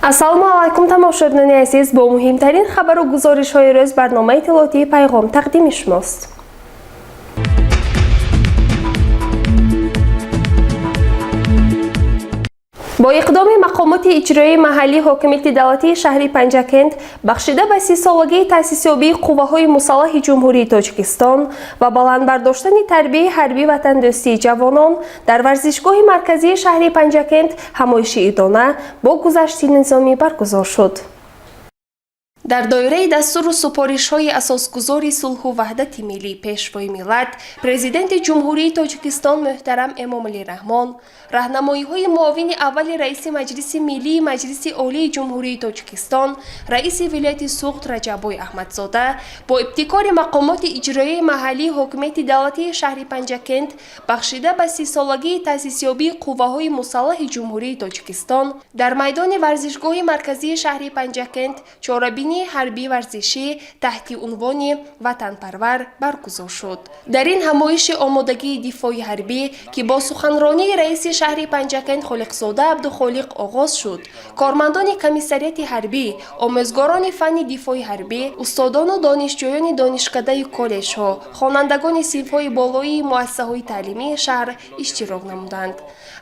Ассалому алайкум, тамошобинони азиз! Бо муҳимтарин хабару гузоришҳои рӯз барномаи иттилоотии «Пайғом» тақдими шумост. Бо иқдоми мақомоти иҷроии маҳаллии ҳокимияти давлатии шаҳри Панҷакент, бахшида ба 30-солагии таъсисёбии Қувваҳои мусаллаҳи Ҷумҳурии Тоҷикистон ва баланд бардоштани тарбияи ҳарбӣ ватандӯстии ҷавонон, дар варзишгоҳи марказии шаҳри Панҷакент ҳамоиши идона бо гузашти низомӣ баргузор шуд. Дар доираи дастуру супоришҳои асосгузори сулҳу ваҳдати миллӣ, Пешвои миллат, Президенти Ҷумҳурии Тоҷикистон муҳтарам Эмомалӣ Раҳмон, раҳнамоиҳои муовини аввали раиси Маҷлиси Миллии Маҷлиси Олии Ҷумҳурии Тоҷикистон, раиси вилояти Суғд Раҷаббой Аҳмадзода, бо ибтикори мақомоти иҷроияи маҳаллии ҳокимияти давлатии шаҳри Панҷакент, бахшида ба 30-солагии таъсисёбии Қувваҳои мусаллаҳи Ҷумҳурии Тоҷикистон, дар майдони варзишгоҳи марказии шаҳри Панҷакент чорабинии ҳарбӣ варзишӣ таҳти унвони «Ватанпарвар» баргузор шуд. Дар ин ҳамоиши омодагии дифои ҳарбӣ, ки бо суханронии раиси шаҳри Панҷакент Холиқзода Абдухолиқ оғоз шуд, кормандони комиссариати ҳарбӣ, омӯзгорони фанни дифои ҳарбӣ, устодону донишҷӯёни донишкадаю коллеҷҳо, хонандагони синфҳои болоии муассисаҳои таълимии шаҳр иштирок намуданд.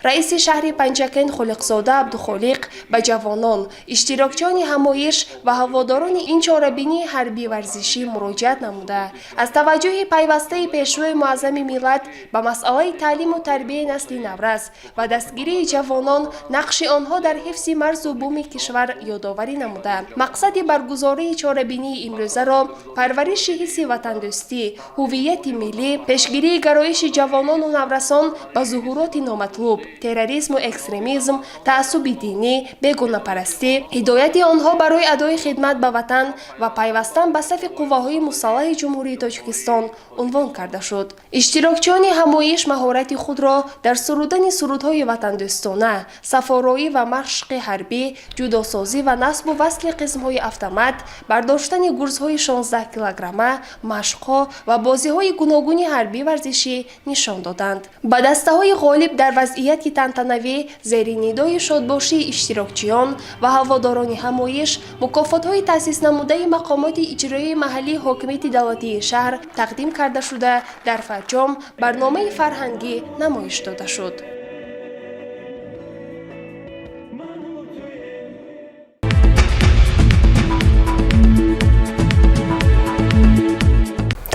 Раиси шаҳри Панҷакент Холиқзода Абдухолиқ ба ҷавонон, иштирокчиёни ҳамоиш ва ҳаводорони ин чорабинии ҳарбӣ варзишӣ муроҷиат намуда, аз таваҷҷӯҳи пайвастаи Пешвои муаззами миллат ба масъалаи таълиму тарбияи насли наврас ва дастгирии ҷавонон, нақши онҳо дар ҳифзи марзу буми кишвар ёдоварӣ намуда, мақсади баргузории чорабинии имрӯзаро парвариши ҳисси ватандӯстӣ, ҳуввияти миллӣ, пешгирии гароиши ҷавонону наврасон ба зуҳуроти номатлуб, терроризму экстремизм, таассуби динӣ, бегонапарастӣ, ҳидояти онҳо барои адои хидмат ба ватан ва пайвастан ба сафи Қувваҳои мусаллаҳи Ҷумҳурии Тоҷикистон унвон карда шуд. Иштирокчиёни ҳамоиш маҳорати худро дар сурудани сурудҳои ватандӯстона, сафороӣ ва машқи ҳарбӣ, ҷудосозӣ ва насбу васли қисмҳои автомат, бардоштани гурзҳои 16 килограмма, машқҳо ва бозиҳои гуногуни ҳарбӣ варзишӣ нишон доданд. Ба дастаҳои ғолиб дар вазъияти тантанавӣ, зери нидои шодбошии иштирокчиён ва ҳаводорони ҳамоиш, мукофотҳои таъсиснамудаи мақомоти иҷроияи маҳаллии ҳокимияти давлатии шаҳр тақдим карда шуда, дар фарҷом барномаи фарҳангӣ намоиш дода шуд.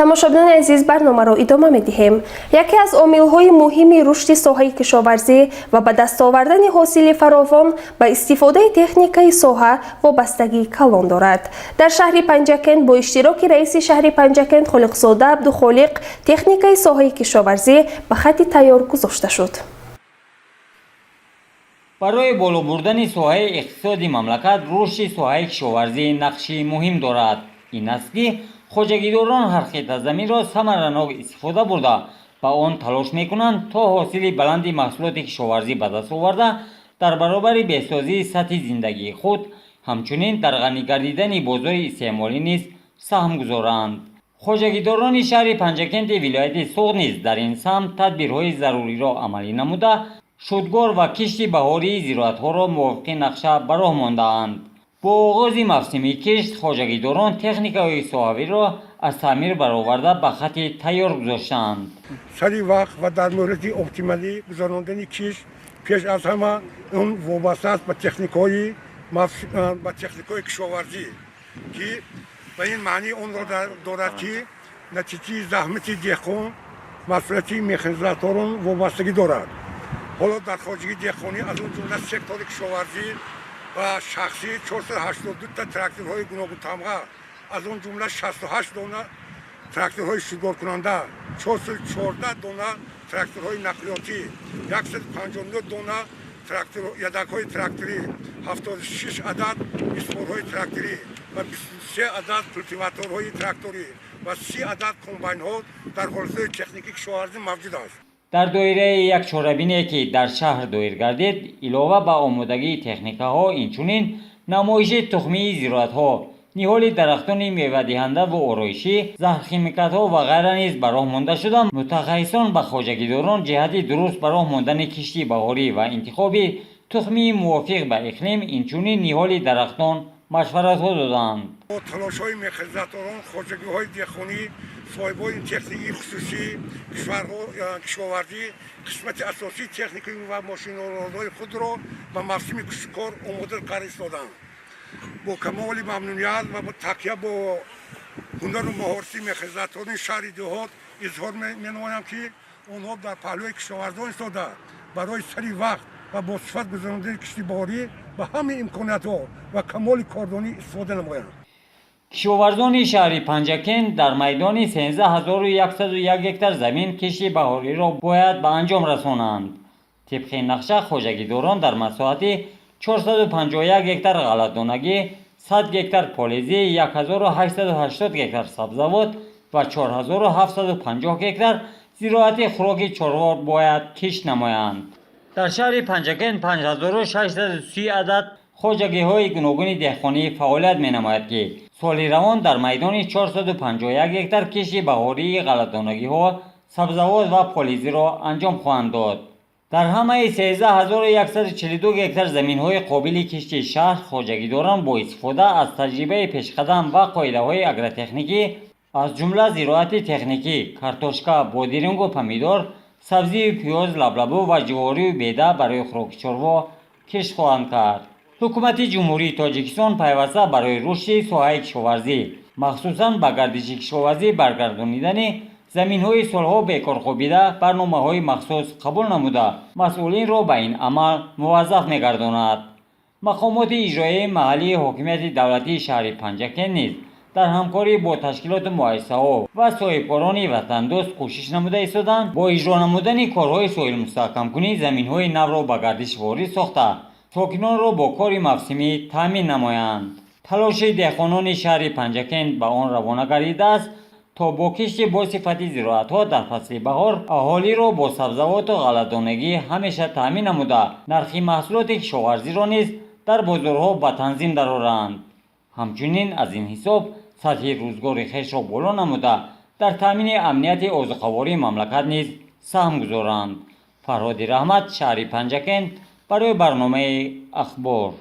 Тамошобинони азиз, барномаро идома медиҳем. Яке аз омилҳои муҳими рушди соҳаи кишоварзӣ ва ба даст овардани ҳосили фаровон ба истифодаи техникаи соҳа вобастагии калон дорад. Дар шаҳри Панҷакент бо иштироки раиси шаҳри Панҷакент Холиқзода Абдухолиқ техникаи соҳаи кишоварзӣ ба хатти тайёр гузошта шуд. Барои боло бурдани соҳаи иқтисоди мамлакат рушди соҳаи кишоварзӣ нақши муҳим дорад. Ин аст, ки хоҷагидорон ҳар қитъа заминро самаранок истифода бурда, ба он талош мекунанд, то ҳосили баланди маҳсулоти кишоварзӣ ба даст оварда, дар баробари беҳсозии сатҳи зиндагии худ, ҳамчунин дар ғанӣ гардидани бозори истеъмолӣ низ саҳм гузоранд. Хоҷагидорони шаҳри Панҷакенти вилояти Суғд низ дар ин самт тадбирҳои заруриро амалӣ намуда, шудгор ва кишти баҳории зироатҳоро мувофиқи нақша ба роҳ мондаанд. Бо оғози мавсими кишт хоҷагидорон техникаҳои соҳавиро аз таъмир бароварда, ба хатти тайёр гузоштаанд. Сари вақт ва дар муҳлати оптималӣ гузарондани кишт пеш аз ҳама он вобаста аст ба техникаҳои кишоварзӣ, ки ба ин маънии онро дорад, ки натиҷаи заҳмати деҳқон масъулияти механизаторон вобастагӣ дорад. Ҳоло дар хоҷагии деҳқонӣ, аз он ҷумла сектори кишоварзӣ ва шахсӣ, 482 та тракторҳои гуногунтамға, аз он ҷумла 68 дона тракторҳои шудгоркунанда, 414 дона тракторҳои нақлиётӣ, 159 дона ядакҳои тракторӣ, 76 адад истворҳои тракторӣ ва 23 адад культиваторҳои тракторӣ ва 30 адад комбайнҳо дар ҳолатҳои техникии кишоварзӣ мавҷуд аст. Дар доираи як чорабине, ки дар шаҳр доир гардид, илова ба омодагии техникаҳо, инчунин намоиши тухмии зироатҳо, ниҳоли дарахтони мевадиҳанда ва ороишӣ, заҳрхимикатҳо ва ғайра низ ба роҳ монда шуда, мутахассисон ба хоҷагидорон ҷиҳати дуруст ба роҳ мондани кишти баҳорӣ ва интихоби Тухмии мувофиқ ба иқлим, инчунин ниҳоли дарахтон машваратҳо доданд. Бо талошҳои механизаторон, хоҷагиҳои деҳқонӣ, соҳибони техникии хусусӣ, кишоварзӣ қисмати асосии техника ва мошинолотҳои худро ба мавсими киштукор омода карда истоданд. Бо камоли мамнуният ва бо такя бо ҳунару маҳорати механизаторони шаҳри деҳот изҳор менамоям, ки онҳо дар паҳлӯи кишоварзон истода, барои сари вақт ва бо сифат гузарондани кишти баҳорӣ ба ҳамаи имкониятҳо ва камоли кордонӣ истифода намоянд. Кишоварзони шаҳри Панҷакент дар майдони 13 101 гектар замин кишти баҳориро бояд ба анҷом расонанд. Тибқи нақша, хоҷагидорон дар масоҳати 451 гектар ғалладонагӣ, 100 гектар полезӣ, 1880 гектар сабзавот ва 4750 гектар зироати хӯроки чорво бояд кишт намоянд. Дар шаҳри Панҷакент 5630 адад хоҷагиҳои гуногуни деҳқонӣ фаъолият менамояд, ки соли равон дар майдони 451 гектар кишти баҳории ғалладонагиҳо, сабзавот ва полизиро анҷом хоҳанд дод. Дар ҳамаи 13 142 гектар заминҳои қобили кишти шаҳр хоҷагидорон бо истифода аз таҷрибаи пешқадам ва қоидаҳои агротехникӣ, аз ҷумла зироати техникӣ картошка, бодирингу помидор, сабзию пиёз, лаблабу ва ҷуворию беда барои хӯроки чорво кишт хоҳанд кард. Ҳукумати Ҷумҳурии Тоҷикистон пайваста барои рушди соҳаи кишоварзӣ, махсусан ба гардиши кишоварзӣ баргардонидани заминҳои солҳо бекорхобида, барномаҳои махсус қабул намуда, масъулинро ба ин амал муваззаф мегардонад. Мақомоти иҷроияи маҳаллии ҳокимияти давлатии шаҳри Панҷакент низ дар ҳамкорӣ бо ташкилоту муассисаҳо ва соҳибкорони ватандӯст кӯшиш намуда истоданд, бо иҷро намудани корҳои соҳилмустаҳкамкунӣ заминҳои навро ба гардиш ворид сохта, сокинонро бо кори мавсимӣ таъмин намоянд. Талоши деҳқонони шаҳри Панҷакент ба он равона гардидааст, то бо кишти босифати зироатҳо дар фасли баҳор аҳолиро бо сабзавоту ғалладонагӣ ҳамеша таъмин намуда, нархи маҳсулоти кишоварзиро низ дар бозорҳо ба танзим дароранд, ҳамчунин аз ин ҳисоб сатҳи рӯзгори хешро боло намуда, дар таъмини амнияти озуқавории мамлакат низ саҳм гузоранд. Фарҳоди Раҳмат, шаҳри Панҷакент, барои барномаи «Ахбор».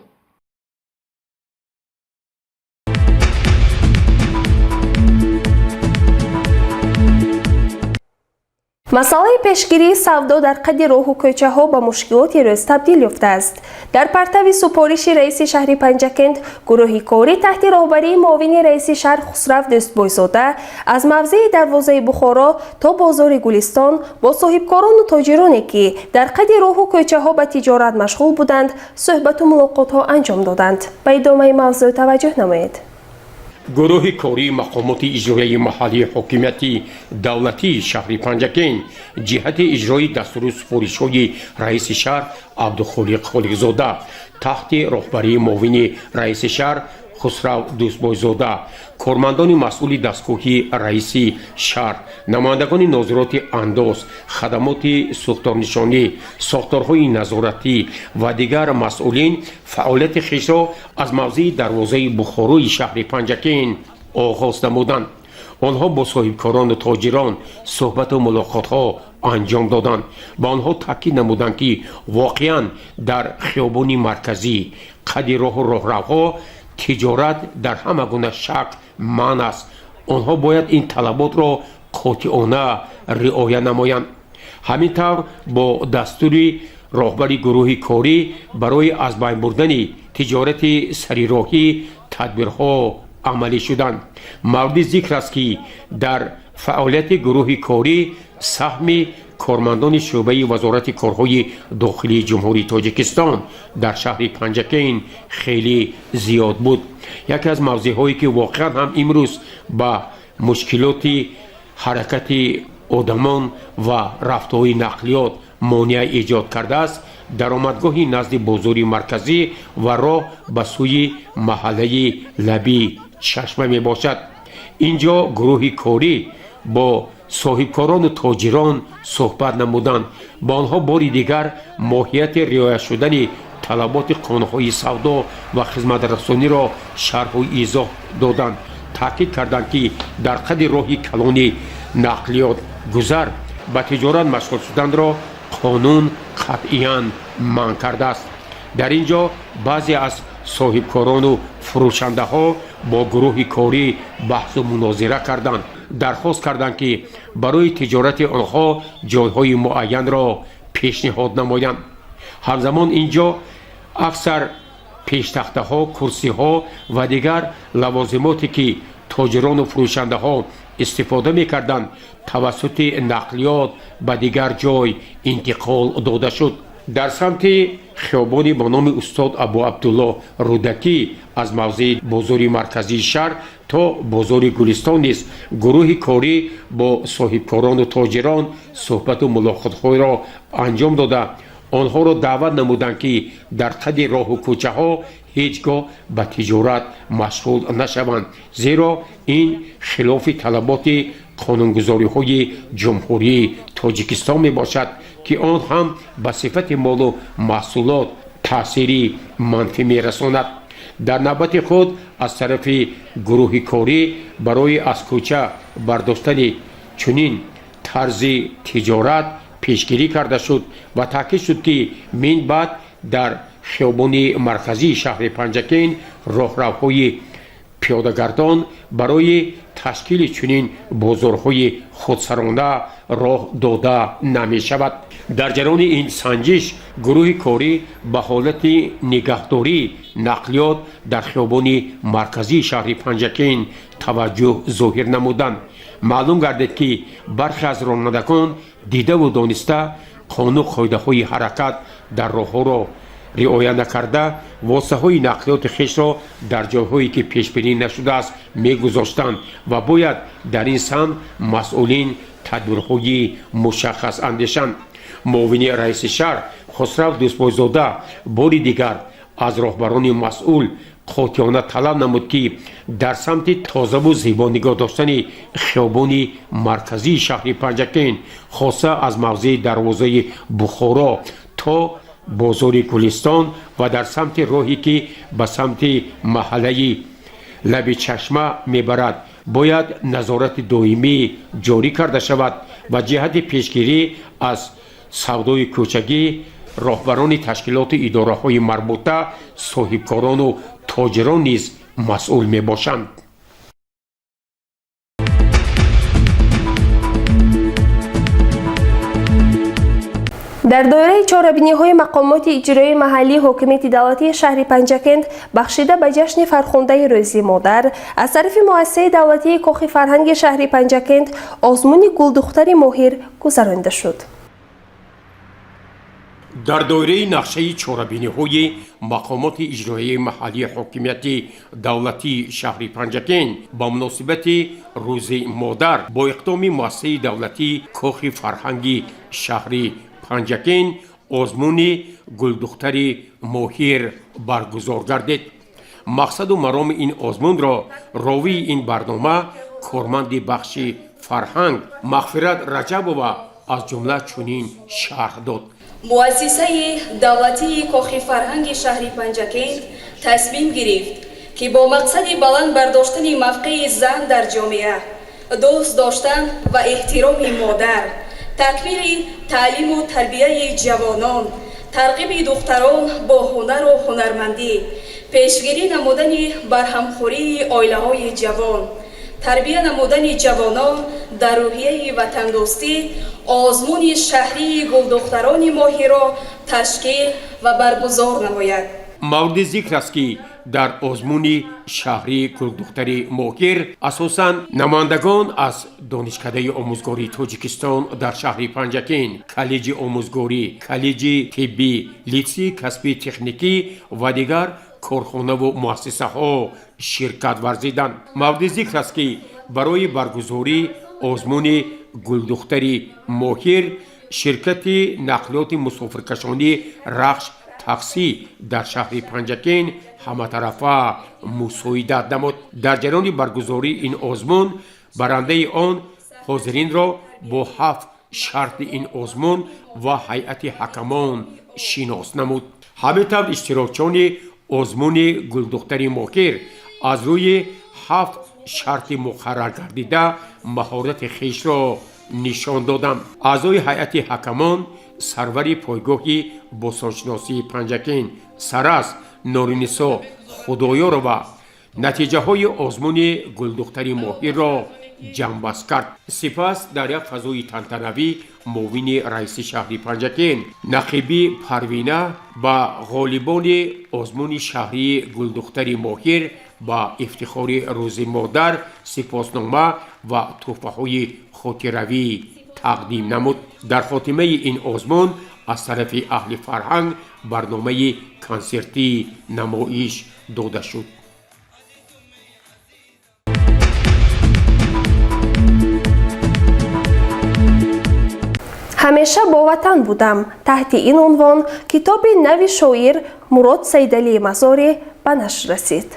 Масъалаи пешгирии савдо дар қадди роҳу кӯчаҳо ба мушкилоти рӯз табдил ёфтааст. Дар партави супориши раиси шаҳри Панҷакент гурӯҳи корӣ таҳти роҳбарии муовини раиси шаҳр Хусрав Дӯстбойзода аз мавзеи дарвозаи Бухоро то бозори Гулистон бо соҳибкорону тоҷироне, ки дар қадди роҳу кӯчаҳо ба тиҷорат машғул буданд, суҳбату мулоқотҳо анҷом доданд. Ба идомаи мавзӯъ таваҷҷӯҳ намоед. Гурӯҳи кории мақомоти иҷроияи маҳаллии ҳокимияти давлатии шаҳри Панҷакент ҷиҳати иҷрои дастуру супоришҳои раиси шаҳр Абдухолиқ Холиқзода таҳти роҳбарии муовини раиси шаҳр Хусрав Дӯстбойзода, кормандони масъули дастгоҳи раиси шаҳр, намояндагони нозироти андоз, хадамоти сӯхторнишонӣ, сохторҳои назоратӣ ва дигар масъулин фаъолияти хешро аз мавзеи дарвозаи Бухорои шаҳри Панҷакент оғоз намуданд. Онҳо бо соҳибкорону тоҷирон суҳбату мулоқотҳо анҷом доданд. Ба онҳо таъкид намуданд, ки воқеан дар хиёбони марказӣ, қадди роҳу роҳравҳо тиҷорат дар ҳама гуна шакл манъ аст. Онҳо бояд ин талаботро қотиона риоя намоянд. Ҳамин тавр, бо дастури роҳбари гурӯҳи корӣ барои аз байн бурдани тиҷорати сарироҳӣ тадбирҳо амалӣ шуданд. Мавриди зикр аст, ки дар фаъолияти гурӯҳи корӣ саҳми кормандони шӯъбаи Вазорати корҳои дохилии Ҷумҳурии Тоҷикистон дар шаҳри Панҷакент хеле зиёд буд. Яке аз мавзеъҳое, ки воқеан ҳам имрӯз ба мушкилоти ҳаракати одамон ва рафтуҳои нақлиёт монеа эҷод кардааст, даромадгоҳи назди бозори марказӣ ва роҳ ба сӯи маҳаллаи Лаби Чашма мебошад. Ин ҷо гурӯҳи корӣ бо соҳибкорону тоҷирон суҳбат намуданд. Ба онҳо бори дигар моҳияти риоя шудани талаботи қонунҳои савдо ва хизматрасониро шарҳу изоҳ доданд. Таъкид карданд, ки дар қадди роҳи калони нақлиёт гузар ба тиҷорат машғул шуданро қонун қатъиян манъ кардааст. Дар ин ҷо баъзе аз соҳибкорону фурӯшандаҳо бо гурӯҳи корӣ баҳсу мунозира карданд, дархост карданд, ки барои тиҷорати онҳо ҷойҳои муайянро пешниҳод намоянд. Ҳамзамон ин ҷо аксар пештахтаҳо, курсиҳо ва дигар лавозимоте, ки тоҷирону фурӯшандаҳо истифода мекарданд, тавассути нақлиёт ба дигар ҷой интиқол дода шуд. Дар самти хиёбони бо номи устод Абу Абдулло Рӯдакӣ аз мавзеи бозори марказии шаҳр то бозори Гулистон низ гурӯҳи корӣ бо соҳибкорону тоҷирон суҳбату мулоқотҳоеро анҷом дода, онҳоро даъват намуданд, ки дар қади роҳу кӯчаҳо ҳеҷ гоҳ ба тиҷорат машғул нашаванд, зеро ин хилофи талаботи қонунгузориҳои Ҷумҳурии Тоҷикистон мебошад, ки он ҳам ба сифати молу маҳсулот таъсири манфӣ мерасонад. Дар навбати худ аз тарафи гурӯҳи корӣ барои аз кӯча бардоштани чунин тарзи тиҷорат пешгирӣ карда шуд ва таъкид шуд, ки мин баъд дар хиёбони марказии шаҳри Панҷакент роҳравҳои пиёдагардон барои ташкили чунин бозорҳои худсарона роҳ дода намешавад. Дар ҷараёни ин санҷиш гурӯҳи корӣ ба ҳолати нигаҳдории нақлиёт дар хиёбони марказии шаҳри Панҷакент таваҷҷӯҳ зоҳир намуданд. Маълум гардид, ки бархе аз ронандагон дидаву дониста қонун қоидаҳои ҳаракат дар роҳҳоро риоя накарда, воситаҳои нақлиёти хешро дар ҷойҳое, ки пешбинӣ нашудааст, мегузоштанд ва бояд дар ин самт масъулин тадбирҳои мушаххас андешанд. Муовини раиси шаҳр Хусрав Дӯстбойзода бори дигар аз роҳбарони масъул қотеона талаб намуд, ки дар самти тозаву зебо нигоҳ доштани хиёбони марказии шаҳри Панҷакент, хоса аз мавзеи дарвозаи Бухоро то бозори Гулистон ва дар самти роҳе, ки ба самти маҳаллаи Лаби Чашма мебарад, бояд назорати доимӣ ҷорӣ карда шавад ва ҷиҳати пешгирӣ аз савдои кӯчагӣ роҳбарони ташкилоту идораҳои марбута, соҳибкорону тоҷирон низ масъул мебошанд. Дар доираи чорабиниҳои мақомоти иҷроии маҳаллии ҳокимияти давлатии шаҳри Панҷакент, бахшида ба ҷашни фархундаи Рӯзи модар, аз тарафи муассисаи давлатии Кохи фарҳанги шаҳри Панҷакент озмуни Гулдухтари моҳир гузаронида шуд. Дар доираи нақшаи чорабиниҳои мақомоти иҷроияи маҳаллии ҳокимияти давлатии шаҳри Панҷакент ба муносибати Рӯзи модар бо иқдоми муассисаи давлатии Кохи фарҳанги шаҳри Панҷакент озмуни Гулдухтари моҳир баргузор гардид. Мақсаду мароми ин озмунро ровии ин барнома, корманди бахши фарҳанг Мағфират Раҷабова аз ҷумла чунин шарҳ дод. Муассисаи давлатии Кохи фарҳанги шаҳри Панҷакент тасмим гирифт, ки бо мақсади баланд бардоштани мавқеи зан дар ҷомеа, дӯст доштан ва эҳтироми модар, такмили таълиму тарбияи ҷавонон, тарғиби духтарон бо ҳунару ҳунармандӣ, пешгирӣ намудани барҳамхӯрии оилаҳои ҷавон, тарбия намудани ҷавонон дар рӯҳияи ватандӯстӣ озмуни шаҳрии Гулдухтарони моҳиро ташкил ва баргузор намояд. Мавриди зикр аст, ки дар озмуни шаҳрии Гулдухтари моҳир асосан намояндагон аз Донишкадаи омӯзгории Тоҷикистон дар шаҳри Панҷакент, коллеҷи омӯзгорӣ, коллеҷи тиббӣ, литсейи касбии техникӣ ва дигар корхонаву муассисаҳо ширкат варзиданд. Мавриди зикр аст, ки барои баргузории озмуни Гулдухтари моҳир ширкати нақлиёти мусофиркашонӣ «Рахш таксӣ» дар шаҳри Панҷакент ҳаматарафа мусоидат намуд. Дар ҷараёни баргузории ин озмун барандаи он ҳозиринро бо ҳафт шарти ин озмун ва ҳайати ҳакамон шинос намуд. Ҳамин тавр, иштирокчиёни озмуни Гулдухтари моҳир аз рӯи ҳафт шарти муқаррар гардида маҳорати хешро нишон доданд. Аъзои ҳайати ҳакамон Сарвари пойгоҳи бостоншиносии Панҷакент Сарас Норинисо Худоёрова натиҷаҳои озмуни Гулдухтари моҳирро ҷамъбаст кард. Сипас дар як фазои тантанавӣ муовини раиси шаҳри Панҷакент Нақибӣ Парвина ба ғолибони озмуни шаҳрии Гулдухтари моҳир ба ифтихори Рӯзи модар сипоснома ва тӯҳфаҳои хотиравӣ тақдим намуд. Дар хотимаи ин озмун аз тарафи аҳли фарҳанг барномаи консертӣ намоиш дода шуд. Ҳамеша бо ватан будам. Таҳти ин унвон китоби нави шоир Мурод Саидалии Мазорӣ ба нашр расид.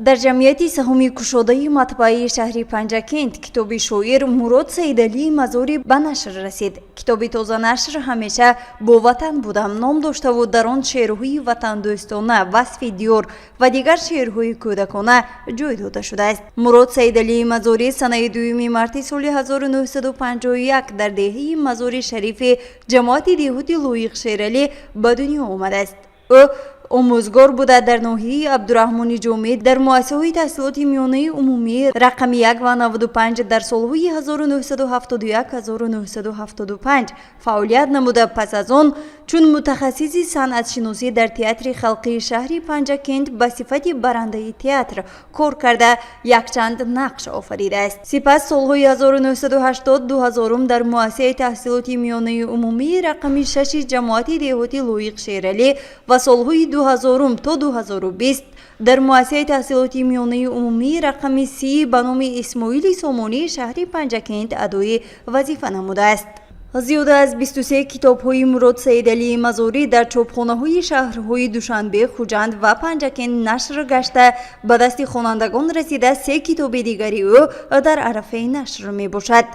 Дар ҷамъияти саҳоми кушодаи матбааи шаҳри Панҷакент китоби шоир Мурод Саидалии Мазорӣ ба нашр расид. Китоби тозанашр «Ҳамеша бо ватан будам» ном доштаву дар он шеърҳои ватандӯстона, васфи диёр ва дигар шеърҳои кӯдакона ҷой дода шудааст. Мурод Саидалии Мазорӣ санаи 2 марти соли 1951 дар деҳаи Мазори Шарифи ҷамоати деҳоти Лоиқ Шералӣ ба дунё омадааст. Ӯ омӯзгор буда, дар ноҳияи Абдураҳмони Ҷомӣ дар муассисаҳои таҳсилоти миёнаи умумӣ рақами 1 ва 95 дар солҳои 1971-1975 фаъолият намуда, пас аз он чун мутахассиси санъатшиносӣ дар Театри халқии шаҳри Панҷакент ба сифати барандаи театр кор карда, якчанд нақш офаридааст. Сипас солҳои 1980-2000 дар муассисаи таҳсилоти миёнаи умумии рақами 6 ҷамоати деҳоти Лоиқ Шералӣ ва солҳои 2000 то 2020 дар муассисаи таҳсилоти миёнаи умумии рақами 30 ба номи Исмоили Сомонии шаҳри Панҷакент адои вазифа намудааст. Зиёда аз 23 китобҳои Мурод Саидалии Мазорӣ дар чопхонаҳои шаҳрҳои Душанбе, Хуҷанд ва Панҷакент нашр гашта, ба дасти хонандагон расида, се китоби дигари ӯ дар арафаи нашр мебошад.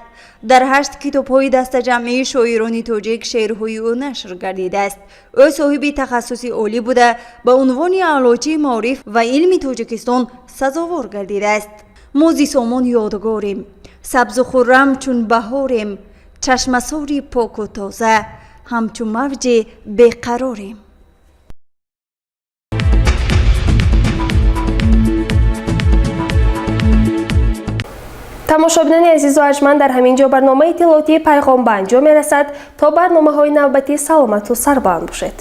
Дар ҳашт китобҳои дастаҷамъии шоирони тоҷик шеърҳои ӯ нашр гардидааст. Ӯ соҳиби тахассуси олӣ буда, ба унвони Аълочии маориф ва илми Тоҷикистон сазовор гардидааст. Мо зи сомон ёдгорем, сабзу хуррам чун баҳорем, чашмасори поку тоза ҳамчун мавҷи беқарорем. Тамошобинони азизу арҷманд, дар ҳамин ҷо барномаи иттилоотии «Пайғом» ба анҷом мерасад. То барномаҳои навбатӣ саломату сарбаланд бошед.